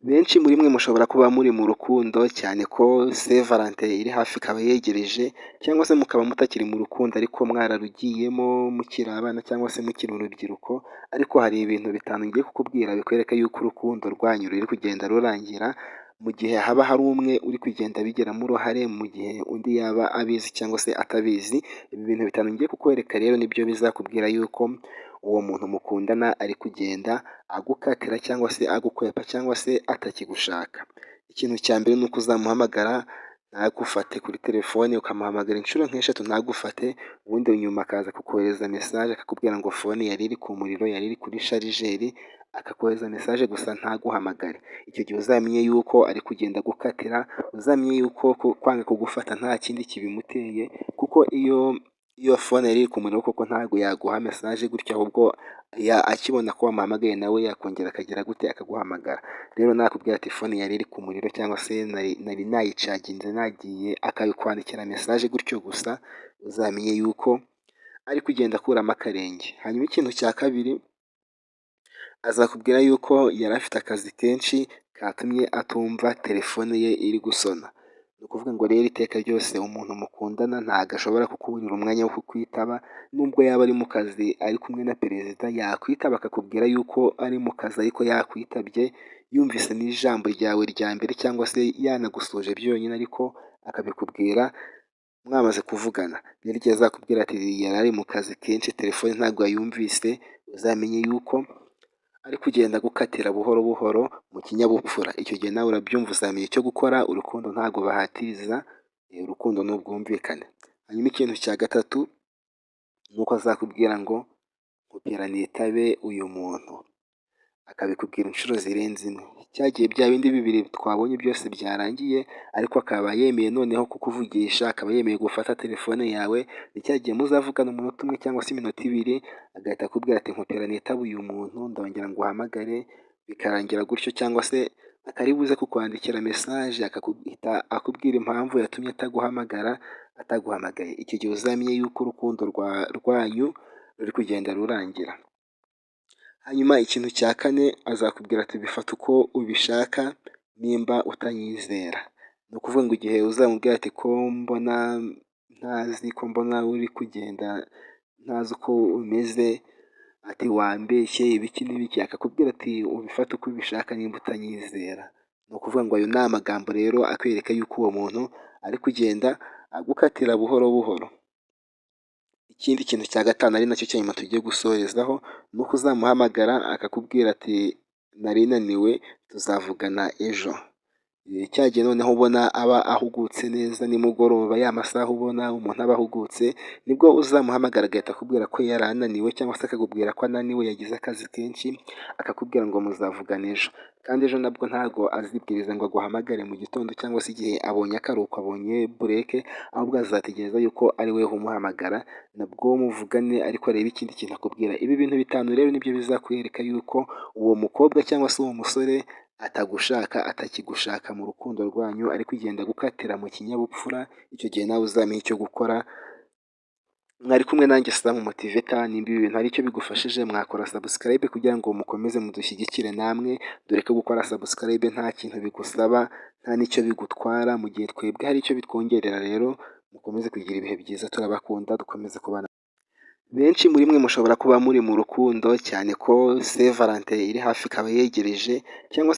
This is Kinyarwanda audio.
Benshi muri mwe mushobora kuba muri mu rukundo, cyane ko Saint Valentin iri hafi ikaba yegereje, cyangwa se mukaba mutakiri mu rukundo ariko mwararugiyemo mukiri abana cyangwa se mukiri urubyiruko. Ariko hari ibintu bitanu ngiye kukubwira bikwereka yuko urukundo rwanyu ruri kugenda rurangira, mu gihe haba hari umwe uri kugenda abigiramo uruhare, mu gihe undi yaba abizi cyangwa se atabizi. Ibi bintu bitanu ngiye kukwereka rero nibyo bizakubwira yuko uwo muntu mukundana ari kugenda agukatira cyangwa se agukwepa cyangwa se atakigushaka. Ikintu cya mbere ni uko uzamuhamagara ntagufate kuri telefone, ukamuhamagara inshuro nk'eshatu ntagufate, ubundi nyuma akaza kukohereza message akakubwira ngo phone yari iri ku muriro, yari iri kuri chargeur, akakohereza message gusa ntaguhamagare. Icyo gihe uzamenye yuko ari kugenda agukatira, uzamenye yuko kwanga kugufata nta kindi kibimuteye, kuko iyo phone yari iri ku muriro koko ntabwo yaguha message gutyo, ahubwo akibona ko wamuhamagaye nawe yakongera akagira gute? Akaguhamagara. Rero nakubwira ati phone yari iri ku muriro cyangwa se nari nayicaginze nagiye, akabikwandikira message gutyo gusa, uzamenye yuko ari kugenda akuramo akarenge. Hanyuma ikintu cya kabiri, azakubwira yuko yari afite akazi kenshi katumye atumva telefone ye iri gusona. Ni ukuvuga ngo rero iteka ryose umuntu mukundana ntabwo ashobora kukuburira umwanya wo kukwitaba, nubwo yaba ari mu kazi ari kumwe na perezida, yakwitaba akakubwira yuko ari mu kazi ariko yakwitabye, yumvise n'ijambo ryawe rya mbere cyangwa se yanagusuhuje byonyine, ariko akabikubwira mwamaze kuvugana. Rero igihe azakubwira ati yari ari mu kazi kenshi, telefone ntabwo yayumvise, uzamenye yuko ari kugenda agukatira buhoro buhoro mu kinyabupfura. Icyo gihe nawe urabyumva, uzamenya icyo gukora. Urukundo ntabwo bahatiriza, urukundo ni ubwumvikane. Hanyuma ikintu cya gatatu ni uko azakubwira ngo nkubwira nitabe uyu muntu, akabikubwira inshuro zirenze imwe. Cya gihe bya bindi bibiri twabonye byose byarangiye, ariko akaba yemeye noneho kukuvugisha, akaba yemeye gufata telefone yawe, ni cya gihe muzavugana umunota umwe cyangwa se iminota 2, agahita akubwira ati nkupera nitabe uyu muntu, ndongera nguhamagare, bikarangira gutyo, cyangwa se akari buze kukwandikira message akahita akubwira impamvu yatumye ataguhamagara ataguhamagaye. Icyo gihe uzamenye yuko urukundo rwanyu ruri kugenda rurangira. Hanyuma ikintu cya kane, azakubwira ati bifata uko ubishaka nimba utanyizera. Ni ukuvuga ngo igihe uzamubwira ati ko mbona ntazi, ko mbona uri kugenda ntazi uko umeze, ati wambeshye ibiki n'ibiki, akakubwira ati ubifate uko ubishaka nimba utanyizera. Ni ukuvuga ngo ayo ni amagambo rero akwereka yuko uwo muntu ari kugenda agukatira buhoro buhoro. Ikindi kintu cya gatanu, ari nacyo cya nyuma tugiye gusorezaho, ni uko uzamuhamagara akakubwira ati nari naniwe, tuzavugana ejo. Cya gihe noneho ubona aba ahugutse neza nimugoroba, ya masaha ubona umuntu aba ahugutse, nibwo uzamuhamagara agahita akubwira ko yari ananiwe, cyangwa se akakubwira ko ananiwe, yagize akazi kenshi, akakubwira ngo muzavugana ejo. Kandi ejo nabwo ntabwo azibwiriza ngo aguhamagare mu gitondo cyangwa se igihe abonye akaruhuko, abonye break, ahubwo azategereza yuko ari wowe umuhamagara, nabwo muvugane ariko arebe ikindi kintu akubwira. Ibi bintu bitanu rero nibyo bizakwereka yuko uwo mukobwa cyangwa se uwo musore atagushaka, atakigushaka mu rukundo rwanyu, ari kugenda agukatira mu kinyabupfura. Icyo gihe nawe uzamenye icyo gukora. Mwari kumwe nanjye Sam Motivator. Nimba ibi bintu hari icyo bigufashije, mwakora subscribe kugira ngo mukomeze mudushyigikire namwe, dore ko gukora subscribe nta kintu bigusaba, nta n'icyo bigutwara, mu gihe twebwe hari icyo bitwongerera. Rero mukomeze kugira ibihe byiza, turabakunda, dukomeze kubana. Benshi muri mwe mushobora kuba muri mu rukundo, cyane ko Saint Valentin iri hafi ikaba yegereje cyangwa se